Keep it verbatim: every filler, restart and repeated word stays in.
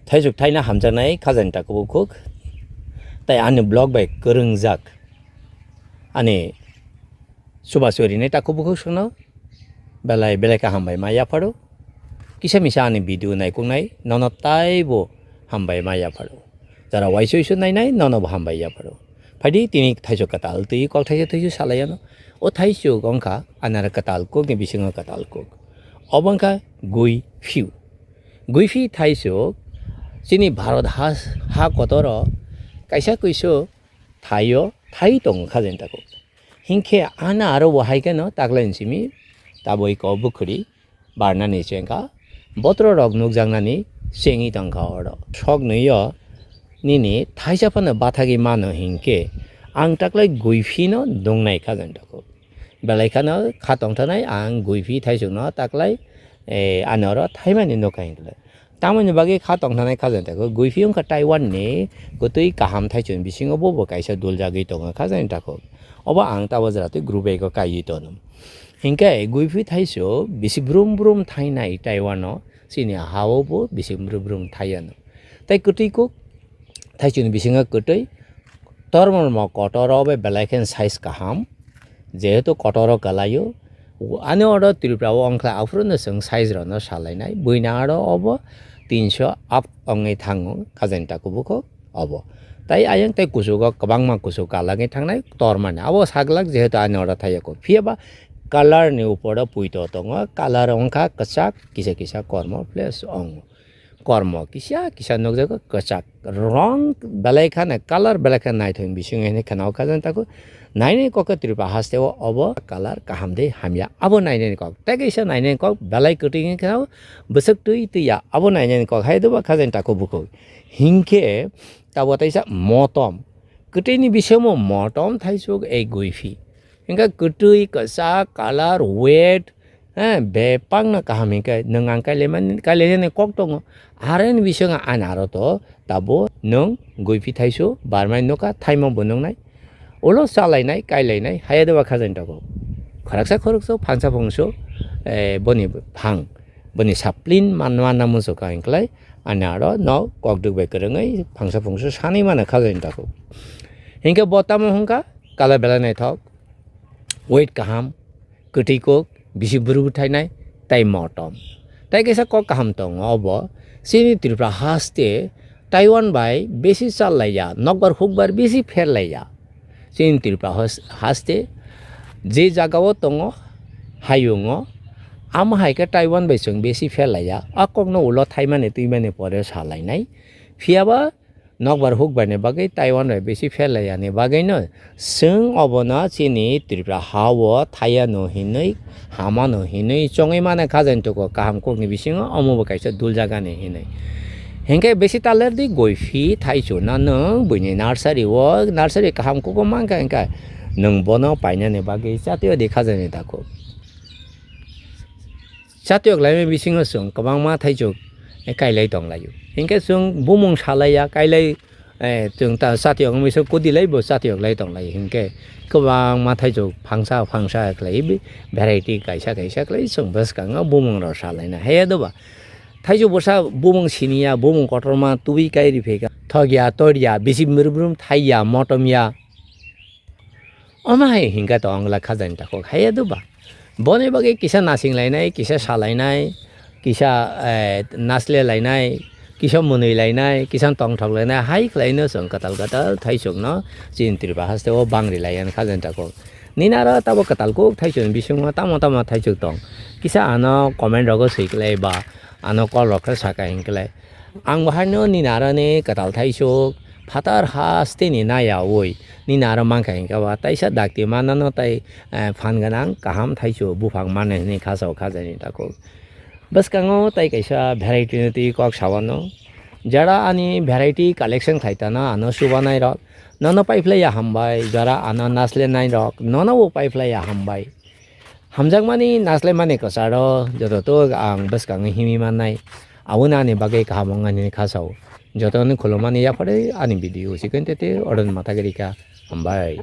thaisuk thaina hamjaknai khajani takhuk bukhuk, tai ani vlog bai kwrwngjak ani chubachu rinai takhuk bukhuk songno belai belai khe hambai ma yapharo. Kisa misa ani video naikuknai nono taibo hambai ma yapharo. Jara waisa waisa nainai nono bo hambai yapharo. Phaidi tini thaisuk kwtal twi kok thaisa thaisa salai ano. O thaisuk wngkha ani aro kwtal kukni bisingo kwtal kuk. Obo wngkha guiphiu. Guiphi thaisuk chini Bharat ha, ha kotoro kaisa kuisu thaio thai tongo khajani takhuk. Hinkhe ano aro bo hai kheno taklai simi taboi ko bukhuri barnani chengkha, botrorok nukjaknani chengwi tongkha oro. Sok nwiyo nini thaisa phano bathagwi mano hinkhe ang taklai guiphino dungnai khajani takhuk. Belai kheno kha tongthanai ang guiphi thaisukno taklai, eh, ani oro thaimani nukha hinkhe. Tamoni bagwi kha tongthanai khajani takhuk, guiphi wngkha Taiwan ni kwtwi kaham thaisukni bisingo bobo kaisa duljagwi tongo khajani takhuk. Obo ang tabo jora twi group ego kaiwi tono. Hinkhe guiphi thaisuk bisi brum brum thainai Taiwan o, chini ha o bo bisi brum brum thaiya no. Tai kwtwi kuk thaisukni bisingo kwtwi tormormo kotor o bai belai khe size kaham. Jehetu kotor o kwlaio, ani oro Tripura o wngkha aphuru no chwng size rok no salainai, buina aro obo tinso up wngwi thango khajani takhuk bukhuk obo. Tai ayang tai kuchugo kwbangma kuchuk kalangwi thangnai tormani, abo saglak jehetu ani oro thaiya kho. Phiya ba colour ni upor o puito tongo, colour wngkha kwchak kisa kisa kormo plus wngo. Kormo kisa kisa nukjago kwchak. Rong belai kheno, colour belai kheno naithok bisingo hinwi kheno khajani takhuk. Nainani kok khe Tripura haste o obo colour kaham de hamya. Abo nainani kok. Tei kaisa nainani kok belai kwtwi hinwi kheno bwswk twi twi ya. Abo nainani kok hai doba khajani takhuk bukhuk. Hinkhe tabo taisa motom. Kwtwini bisingo motom thaisuk ei guiphi. Hinkhe kwtwi, kwchak, colour, weight, eh, bebakno kaham hinkhe nwng ang kailaimani, kailainani kok tongo. Aroni bisingo ani aro to tabo nwng guiphi thaisu barmai nukha, thaima bo nuknai. Ulo chalainai, kailainai, haya doba khajani takhuk. Khoroksa khoroksa, phangsa phungsu, eh, boni phang, boni saplin man, manna muchukha hinklai ani aro no kok duk bai kwrwngwi phangsa phungsu sanwi mano khajani takhuk. Hinkhe bo tamo hwnkha, colour belai naithok, weight kaham, kwtwi kok, bisi bwrwi bwthainai, tei motom. Tei kaisa kok kaham tongo obo, chini Tripura haste Taiwan bai bisi challaiya, nokbar hukbar bisi pherlaiya. Chini Tripura has-, haste je jagao tongo, hayungo, amo hai khe Taiwan bai chwng bisi pherlaiya. A kokno ulo thaimani twimani pore salainai. Phiyaba nokbar hukbarni bagwi Taiwan bai bisi pherlaiyani bagwino chwng obono chini Tripura ha-o thaiya no hinwi, hama no hinwi chongwi mano khajani tuko kaham kokni bisingo omo bo kaisa dul jagani hinwi. Hinkhe bisi taler di guiphi thaichuna nwng buini nursery o, nursery kaham kugo mankha hinkhe nwng bono painani bagwi chatio di khajani takhuk. Chatiyok laimani bisingo chwng kwbangma thaichuk, eh, kailai tonglaio. Hinkhe chwng bumung salaiya, kailai, eh, chwng ta chatiyok wngwi se kudilai bo chatiyok lai tonglaio. Hinkhe kwbangma thaichuk phangsa phangsa khlaiwi bi variety kaisa kaisa khlai chwng bwskango bumungrok salaina. Haya doba thaichuk bwsa bumung siniya, bumung kotorma tubui kai riphaikha. Thokya, torya, bisi mrwbrum thaiya, motomya. Omo hai hinkhe to ongla khajani takhuk haiya doba. Boni bagwi kisa nasing lainai, kisa salainai, kisa, eh, nasle lainai, kisa mwnwi lainai, kisa tongthok lainai, hai khlaino chwng kwtal kwtal thaichukno chini Tripura haste o bangri laiya khajani takhuk. Nini aro tabo kwtal kuk thaichukni bisingo tamo tamo thaichuk tong. Kisa ano comment rogo swi klai ba ano call rok khe saka hinklai. Ang bo haino nini aroni kwtal thaisuk, phatar hasteni nayaui, nini aro mankha hinkhe ba taisa dakti manano tai, eh, phan gwnang kaham thaisu buphang mane hinwi khasao khajani takhuk. Bwskango tai kaisa variety ni twi kok sawano. Jara ani variety collection khaitana ano subanai rok, nono paiphlaiya hambai, jara ano naslenai rok, nono bo paiphlaiya hambai. Hamjakmani naslaimani kwcharo jototo ang bwskango himwi mannai. Abono ani bagwi kaham wng ani khasao. Jotono khulumani yapharwi ani video chikon tete oron matagiri kha. Hambai.